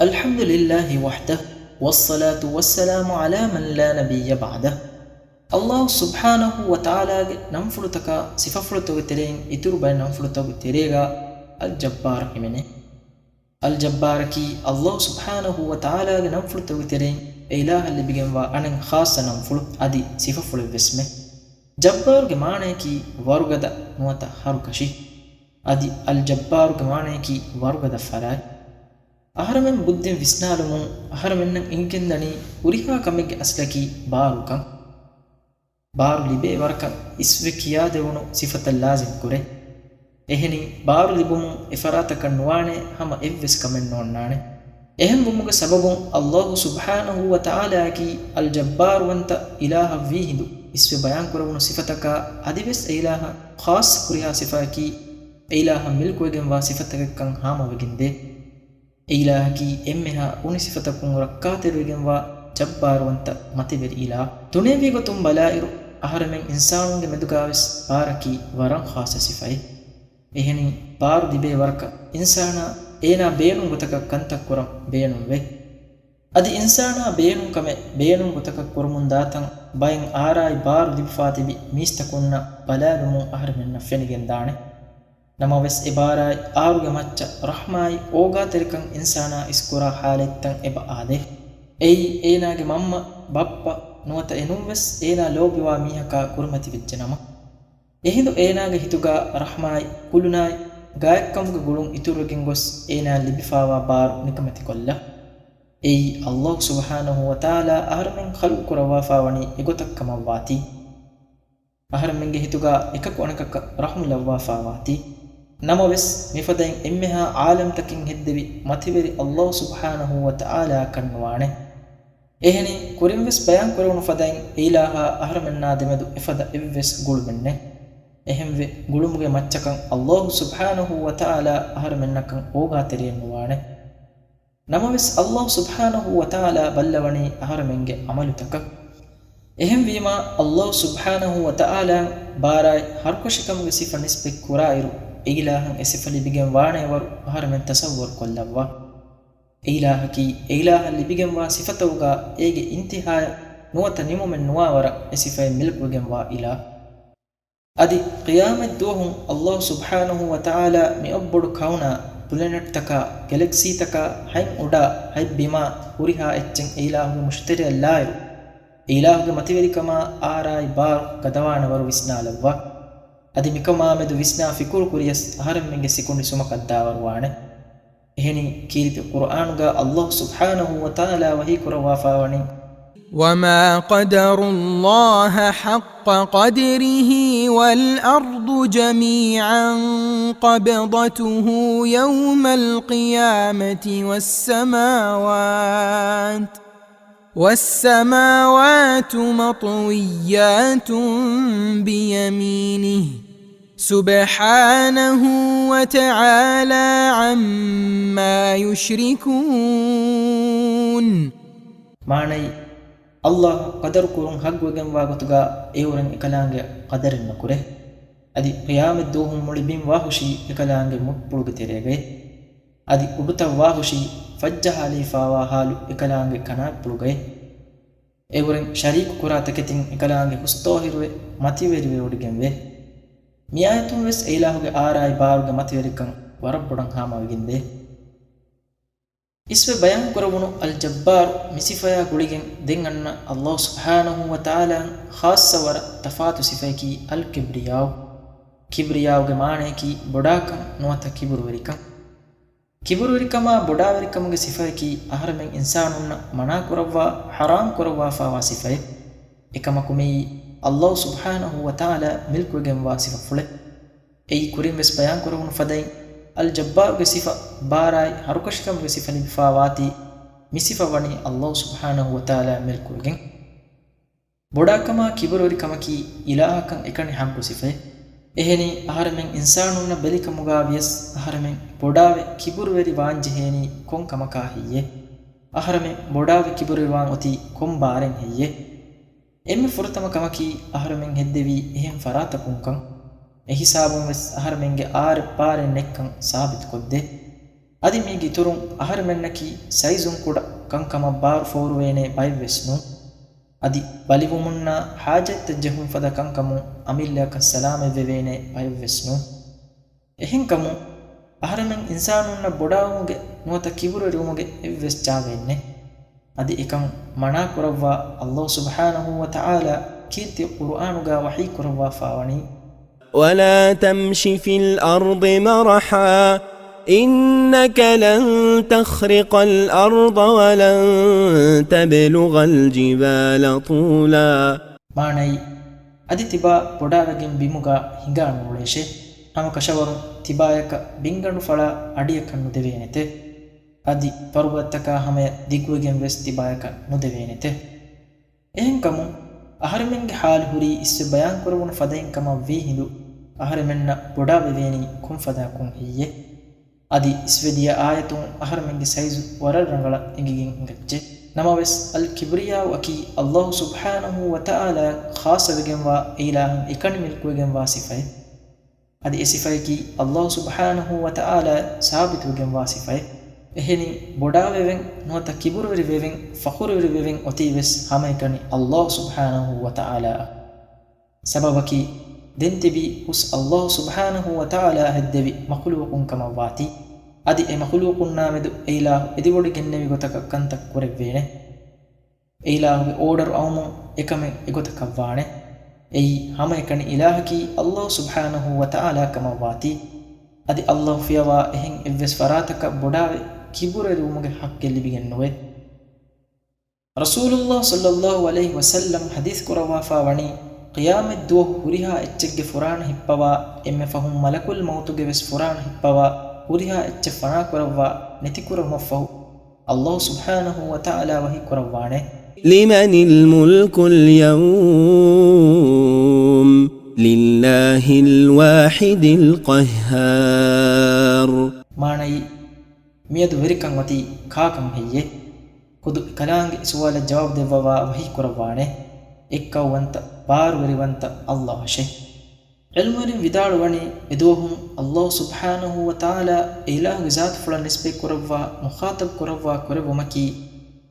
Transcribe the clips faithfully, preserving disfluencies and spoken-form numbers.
الحمد لله وحده، والصلاة والسلام على من لا نبي بعده. ﷲ ސުބްޙާނަހޫ ވަތަޢާލާގެ ނަންފުޅުތަކާ ސިފަފުޅުތަކުގެ ތެރެއިން އިތުރު ބައެއް ނަންފުޅުތަކުގެ ތެރޭގަ އަލްޖައްބާރު ހިމެނޭ. އަލްޖައްބާރަކީ ﷲ ސުބްޙާނަހޫ ވަތަޢާލާގެ ނަންފުޅުތަކުގެ ތެރެއިން އެއިލާހަށް ލިބިގެންވާ އަނެއް ޚާއްޞަ ނަންފުޅު އަދި ސިފަފުޅެއްވެސްމެ. ޖައްބާރުގެ މާނަޔަކީ ވަރުގަދަ ނުވަތަ ހަރުކަށި. އަދި އަލްޖައްބާރުގެ މާނަޔަކީ ވަރުގަދަ ފަރާތް. އަހަރެމެން ބުއްދިން ވިސްނާލުމުން އަހަރެމެންނަށް އެނގިގެންދަނީ ހުރިހާ ކަމެއްގެ އަސްލަކީ ބާރުކަން. ބާރު ލިބޭ ވަރަކަށް އިސްވެ ކިޔާދެވުނު ސިފަތައް ލާޒިމް ކުރޭ. އެހެނީ، ބާރު ލިބުމުން އެފަރާތަކަށް ނުވާނެ ހަމަ އެއްވެސް ކަމެއް ނޯންނާނެ. އެހެންވުމުގެ ސަބަބުން ﷲ ސުބްޙާނަހޫ ވަތަޢާލާއަކީ އަލްޖައްބާރުވަންތަ އިލާހަށްވީ ހިނދު އިސްވެ ބަޔާންކުރެވުނު ސިފަތަކާ އަދިވެސް އެއިލާހަށް ޚާއްޞަ ކުރިހާ ސިފައަކީ އެއިލާހަށް މިލްކުވެގެންވާ ސިފަތަކެއްކަން ހާމަވެގެންދޭ. އެއިލާހަކީ އެންމެހާ އުނި ސިފަތަކުން ރައްކާތެރިވެގެންވާ ޖައްބާރުވަންތަ މަތިވެރި އިލާހު. ދުނިޔެވީ ގޮތުން ބަލާއިރު، އަހަރެމެން އިންސާނުންގެ މެދުގާވެސް ބާރަކީ ވަރަށް ޚާއްޞަ ސިފައެއް. އެހެނީ، ބާރު ލިބޭ ވަރަކަށް އިންސާނާ އޭނާ ބޭނުން ގޮތަކަށް ކަންތައް ކުރަން ބޭނުންވޭ. އަދި އިންސާނާ ބޭނުން ކަމެއް ބޭނުން ގޮތަކަށް ކުރަމުންދާތަން ބައެއް އާރާއި ބާރު ލިބިފާ ތިބި މީސްތަކުންނަށް ބަލާލުމުން އަހަރެމެންނަށް ފެނިގެންދާނެ. ނަމަވެސް އެ ބާރާއި އާރުގެ މައްޗަށް ރަޙްމާއި އޯގާތެރިކަން އިންސާނާ އިސްކުރާ ޙާލަތްތައް އެބަ އާދޭ. އެއީ އޭނާގެ މަންމަ، ބައްޕަ ނުވަތަ އެނޫންވެސް އޭނާ ލޯބިވާ މީހަކާ ކުރިމަތިވެއްޖެނަމަ. އެހިނދު އޭނާގެ ހިތުގާ ރަޙްމާއި، ކުލުނާއި، ގާތްކަމުގެ ގުޅުން އިތުރުވެގެން ގޮސް އޭނާ ލިބިފާވާ ބާރު ނިކަމެތިކޮށްލަ. އެއީ ﷲ ސުބްޙާނަހޫ ވަތަޢާލާ އަހަރެމެން ޚަލްޤު ކުރައްވާފާވަނީ އެގޮތަށް ކަމަށްވާތީ. އަހަރެމެންގެ ހިތުގާ އެކަކު އަނެކަކަށް ރަޙްމު ލައްވާފާވާތީ. ނަމަވެސް، މިފަދައިން އެންމެހާ ޢާލަމްތަކެއް ހެއްދެވި މަތިވެރި ﷲ ސުބްޙާނަހޫ ވަތަޢާލާއަކަށް ނުވާނެ. އެހެނީ، ކުރިންވެސް ބަޔާން ކުރެވުނު ފަދައިން އެއިލާހާ އަހަރެމެންނާ ދެމެދު އެފަދަ އެއްވެސް ގުޅުމެއްނެއް. އެހެންވެ، ގުޅުމުގެ މައްޗަކަށް ﷲ ސުބްޙާނަހޫ ވަތަޢާލާ އަހަރެމެންނަކަށް އޯގާތެރިއެއް ނުވާނެ. ނަމަވެސް، ﷲ ސުބްޙާނަހޫ ވަތަޢާލާ ބައްލަވަނީ އަހަރެމެންގެ ޢަމަލުތަކަށް. އެހެންވީމާ، ﷲ ސުބްޙާނަހޫ ވަތަޢާލާއަށް ބާރާއި ހަރުކަށިކަމުގެ ސިފަ ނިސްބަތް ކުރާއިރު، އެއިލާހަށް އެ ސިފަ ލިބިގެން ވާނޭ ވަރު އަހަރެމެން ތަޞައްވަރު ކޮށްލައްވާ. އެއިލާހަކީ، އެއިލާހަށް ލިބިގެންވާ ސިފަތަކުގާ އޭގެ އިންތިހާއެއް ނުވަތަ ނިމުމެއް ނުވާވަރަށް އެ ސިފައެއް މިލްކުވެގެންވާ އިލާހު. އަދި ޤިޔާމަތްދުވަހު ﷲ ސުބްޙާނަހޫ ވަތަޢާލާ މިއޮއްބޮޑު ކައުނާ، ޕްލެނެޓްތަކާ، ގެލެކްސީތަކާ، ހަތް އުޑާ، ހަތް ބިމާ، ހުރިހާ އެއްޗެއް އެއިލާހުގެ މުށިތެރެއަށް ލާއިރު، އެއިލާހުގެ މަތިވެރިކަމާ އާރާއި ބާރު ގަދަވާނެ ވަރު ވިސްނާލައްވާ. އަދި މިކަމާމެދު ވިސްނާ ފިކުރު ކުރިޔަސް އަހަރެންމެންގެ ސިކުނޑި ސުމަކަށްދާވަރުވާނެ. އެހެނީ، ކީރިތި ޤުރުއާނުގާ ﷲ ސުބްޙާނަހޫ ވަތަޢާލާ ވަޙީ ކުރައްވާފާވަނީ، وما قدروا الله حق قدره والأرض جميعا قبضته يوم القيامة والسماوات والسماوات مطويات بيمينه سبحانه وتعالى عما يشركون. މާނައީ، ﷲ ޤަދަރު ކުރުން ޙައްޤުވެގެންވާ ގޮތުގާ އެއުރެން އެކަލާނގެ ޤަދަރެއް ނުކުރޭ. އަދި ޤިޔާމަތްދުވަހު މުޅި ބިން ވާހުށީ އެކަލާނގެ މުއްޕުޅުގެ ތެރޭގައި. އަދި އުޑުތައް ވާހުށީ ފައްޖަހާލައިފާވާ ޙާލު އެކަލާނގެ ކަނާތްޕުޅުގައި. އެއުރެން ޝަރީކު ކުރާ ތަކެތިން އެކަލާނގެ ހުސްޠާހިރުވެ، މަތިވެރިވެވޮޑިގެންވޭ. މިއާޔަތުން ވެސް އެއިލާހުގެ އާރާއި ބާރުގެ މަތިވެރިކަން ވަރަށް ބޮޑަށް ހާމަވެގެންދޭ. އިސްވެ ބަޔާން ކުރެވުނު އަލްޖައްބާރު މި ސިފަޔާ ގުޅިގެން ދެން އަންނަ ﷲ ސުބްޙާނަހޫ ވަތަޢާލާއަށް ޚާއްޞަވަރަށް ތަފާތު ސިފަޔަކީ އަލްކިބްރިޔާއު. ކިބްރިޔާއުގެ މާނަޔަކީ ބޮޑާކަން ނުވަތަ ކިބުރުވެރިކަން. ކިބުރުވެރިކަމާ ބޮޑާވެރިކަމުގެ ސިފަޔަކީ އަހަރެމެން އިންސާނުންނަށް މަނާކުރައްވާ، ޙަރާމް ކުރައްވާފާވާ ސިފައެއް. އެކަމަކު މިއީ ﷲ ސުބްޙާނަހޫ ވަތަޢާލާ މިލްކުވެގެންވާ ސިފަފުޅެއް. އެއީ ކުރިން ވެސް ބަޔާން ކުރެވުނު ފަދައިން، އަލް ޖައްބާރުގެ ސިފަ، ބާރާއި ހަރުކަށިކަމުގެ ސިފަ ލިބިފާވާތީ، މި ސިފަ ވަނީ ﷲ ސުބްޙާނަހޫ ވަތަޢާލާ މިލްކުވެގެން. ބޮޑާކަމާ ކިބުރުވެރިކަމަކީ އިލާހަކަށް އެކަނި ޙައްޤު ސިފައެއް. އެހެނީ، އަހަރެމެން އިންސާނުންނަށް ބެލިކަމުގާ ވިޔަސް، އަހަރެމެން ބޮޑާވެ ކިބުރުވެރި ވާންޖެހޭނީ ކޮން ކަމަކާ ހެއްޔޭ؟ އަހަރެމެން ބޮޑާވެ ކިބުރުވެރިވާން އޮތީ ކޮން ބާރެއް ހެއްޔޭ؟ އެންމެ ފުރަތަމަ ކަމަކީ، އަހަރެމެން ހެއްދެވީ އެހެން ފަރާތަކުންކަން. އެހިސާބުން ވެސް އަހަރެމެންގެ އާރެއް ބާރެއް ނެތްކަން ސާބިތުކޮށްދޭ. އަދި މީގެ އިތުރުން އަހަރެމެންނަކީ ސައިޒުން ކުޑަ ކަންކަމަށް ބާރު ފޯރުވޭނޭ ބައެއްވެސް ނޫން. އަދި ބަލިވުމުންނާ ހާޖަތްތައް ޖެހުން ފަދަ ކަންކަމުން އަމިއްލައަކަށް ސަލާމަތްވެވޭނޭ ބައެއްވެސް ނޫން. އެހެންކަމުން، އަހަރެމެން އިންސާނުންނަށް ބޮޑާވުމުގެ ނުވަތަ ކިބުރުވެރިވުމުގެ އެއްވެސް ޗާވެއެއް ނެތް. އަދި އެކަން މަނާ ކުރައްވާ ﷲ ސުބްޙާނަހޫ ވަތަޢާލާ ކީރިތި ޤުރުއާނުގާ ވަޙީ ކުރައްވާފާވަނީ، ولا تمش في الأرض مرحا إنك لن تخرق الأرض ولن تبلغ الجبال طولا. މާނައީ، އަދި ތިބާ ބޮޑާވެގެން ބިމުގާ ހިނގާ ނޫޅޭށޭ. ހަމަކަށަވަރުން ތިބާޔަކަށް ބިންގަނޑު ފަޅާ އަޑިއަކަށް ނުދެވޭނެތެ. އަދި ފަރުބަދަތަކާ ހަމަޔަށް ދިގުވެގެން ވެސް ތިބާޔަކަށް ނުދެވޭނެތެ. އެހެންކަމުން، އަހަރެމެންގެ ޙާލު ހުރީ އިސްވެ ބަޔާންކުރެވުނު ފަދައިން ކަމަށް ވީ ހިނދު، އަހަރެމެންނަށް ބޮޑާވެވޭނީ ކޮންފަދައަކުން ހެއްޔޭ؟ އަދި އިސްވެދިޔަ އާޔަތުން އަހަރެމެންގެ ސައިޒު ވަރަށް ރަނގަޅަށް އެނގިގެން ހިނގައްޖެ. ނަމަވެސް، އަލް ކިބްރިޔާއު އަކީ ﷲ ސުބްޙާނަހޫ ވަތަޢާލާ ޚާއްޞަވެގެންވާ އެއިލާހުން އެކަނި މިލްކުވެގެންވާ ސިފައެއް. އަދި އެ ސިފަޔަކީ ﷲ ސުބްޙާނަހޫ ވަތަޢާލާ ސާބިތުވެގެންވާ ސިފައެއް. އެހެނީ، ބޮޑާވެވެން ނުވަތަ ކިބުރުވެރިވެވެން، ފަޚުރުވެރިވެވެން އޮތީވެސް ހަމައެކަނި ﷲ ސުބްޙާނަހޫ ވަތަޢާލާއަށް. ސަބަބަކީ، ދެން ތިބީ ހުސް ﷲ ސުބްޙާނަހޫ ވަތަޢާލާ ހެއްދެވި މަޚުލޫޤުން ކަމަށްވާތީ. އަދި އެ މަޚުލޫޤުންނާމެދު އެއިލާހު އެދިވޮޑިގެންނެވި ގޮތަކަށް ކަންތައް ކުރެއްވޭނެ. އެއިލާހުގެ އޯޑަރު އައުމުން އެކަމެއް އެގޮތަކަށްވާނެ. އެއީ ހަމައެކަނި އިލާހަކީ ﷲ ސުބްޙާނަހޫ ވަތަޢާލާ ކަމަށްވާތީ. އަދި ﷲ ފިޔަވާ އެހެން އެއްވެސް ފަރާތަކަށް ބޮޑާވެ ކިބުރުވެރިވުމުގެ ޙައްޤެއް ލިބިގެން ނުވޭ. ރަސޫލުﷲ ޞައްލަﷲު ޢަލައިހި ވަސައްލަމް ޙަދީޘް ކުރައްވާފާ ވަނީ، ޤިޔާމަތް ދުވަހު ހުރިހާ އެއްޗެއްގެ ފުރާނަ ހިއްޕަވާ، އެންމެ ފަހުން މަލަކުލް މައުތުގެ ވެސް ފުރާނަ ހިއްޕަވާ، ހުރިހާ އެއްޗެއް ފަނާ ކުރައްވާ، ނެތިކުރުމަށްފަހު، ﷲ ސުބްޙާނަހޫ ވަތަޢާލާ ވަޙީ ކުރައްވާނެ، لمن الملك اليوم لله الواحد القهار. މާނައީ، މިއަދު ވެރިކަން އޮތީ ކާކަން ހެއްޔޭ؟ ޚުދު ކަލާނގެ ސުވާލަށް ޖަވާބު ދެއްވަވާ ވަޙީ ކުރައްވާނެ، އެއްކައުވަންތަ، ބާރުވެރިވަންތަ ﷲ އަށެ. ޢިލްމުވެރިން ވިދާޅުވަނީ، އެދުވަހުން ﷲ ސުބްޙާނަހޫ ވަތަޢާލާ އެއިލާހުގެ ޒާތުފުޅަށް ނިސްބަތް ކުރައްވާ، މުޚާޠަބު ކުރައްވާ ކުރެއްވުމަކީ،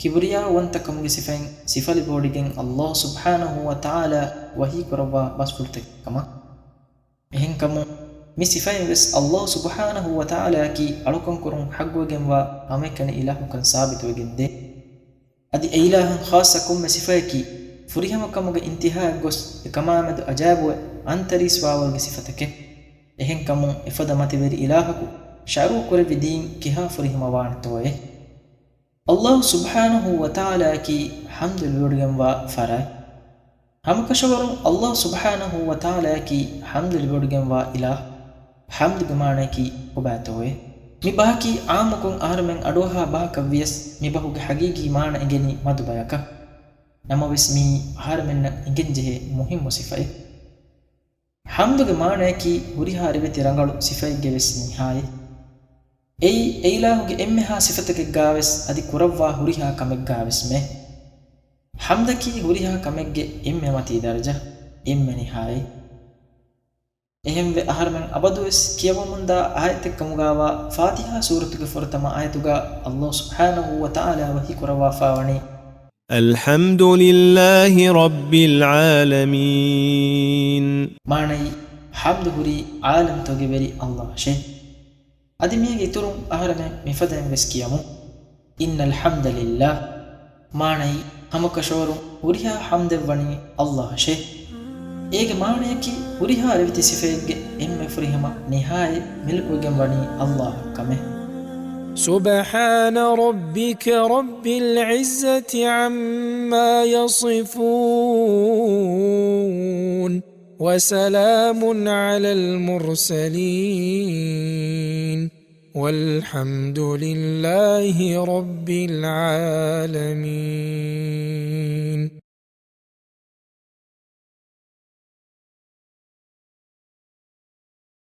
ކިބްރިޔާވަންތަކަމުގެ ސިފައިން ސިފަލިބިވޮޑިގެން ﷲ ސުބްޙާނަހޫ ވަތަޢާލާ ވަޙީ ކުރައްވާ ބަސްފުޅުތަކެއް ކަމަށް. އެހެންކަމުން، މި ސިފައިން ވެސް ﷲ ސުބްޙާނަހޫ ވަތަޢާލާއަކީ އަޅުކަން ކުރުން ޙައްޤުވެގެންވާ ހަމައެކަނި އިލާހުކަން ސާބިތުވެގެންދޭ. އަދި އެއިލާހުން ޚާއްޞަ ކޮންމެ ސިފައަކީ، ފުރިހަމަކަމުގެ އިންތިހާއަށް ގޮސް، އެކަމާމެދު އަޖާއިބުވެ، އަންތަރީސްވާވަރުގެ ސިފަތަކެއް. އެހެންކަމުން، އެފަދަ މަތިވެރި އިލާހަކު ޝަރުޢު ކުރެއްވި ދީން ކިހާ ފުރިހަމަވާނެތޯއޭ؟ ﷲ ސުބްޙާނަހޫ ވަތަޢާލާއަކީ ޙަމްދު ލިބިވޮޑިގެންވާ ފަރާތް. ހަމަކަށަވަރުން ﷲ ސުބްޙާނަހޫ ވަތަޢާލާއަކީ ޙަމްދު ލިބިވޮޑިގެންވާ އިލާހު. ޙަމްދުގެ މާނައަކީ ކޮބާތޯއޭ؟ މި ބަހަކީ ޢާއްމުކޮށް އަހަރެމެން އަޑުއަހާ ބަހަކަށްވިޔަސް، މި ބަހުގެ ޙަޤީޤީ މާނަ އެނގެނީ މަދު ބަޔަކަށް. ނަމަވެސް މިއީ އަހަރެމެންނަށް އެނގެންޖެހޭ މުހިއްމު ސިފައެއް. ޙަމްދުގެ މާނައަކީ ހުރިހާ ރިވެތި ރަނގަޅު ސިފައެއްގެ ވެސް ނިހާޔަތް. އެއީ އެއިލާހުގެ އެންމެހާ ސިފަތަކެއްގާވެސް އަދި ކުރައްވާ ހުރިހާ ކަމެއްގާވެސްމެ. ޙަމްދަކީ ހުރިހާ ކަމެއްގެ އެންމެ މަތީ ދަރަޖަ، އެންމެ ނިހާޔަތް. އެހެންވެ، އަހަރެމެން އަބަދުވެސް ކިޔަވަމުންދާ އާޔަތެއްކަމުގާވާ ފާތިޙާ ސޫރަތުގެ ފުރަތަމަ އާޔަތުގާ ﷲ ސުބްޙާނަހޫ ވަތަޢާލާ ވަޙީ ކުރައްވާފާވަނީ، الحمد لله رب العالمين. މާނައީ، ޙަމްދު ހުރީ ޢާލަމްތަކުގެ ވެރި ﷲ އަށެ. އަދި މީގެ އިތުރުން އަހަރެމެން މިފަދައިން ވެސް ކިޔަމު، إن الحمد لله. މާނައީ، ހަމަކަށަވަރުން ހުރިހާ ޙަމްދެއްވަނީ ﷲ އަށެ. އޭގެ މާނަޔަކީ، ހުރިހާ ރިވެތި ސިފައެއްގެ އެންމެ ފުރިހަމަ ނިހާޔަތް މިލްކުވެގެން ވަނީ ﷲ އަށް ކަމެއް. سبحان ربك رب العزة عما يصفون. وسلام على المرسلين. والحمد لله رب العالمين.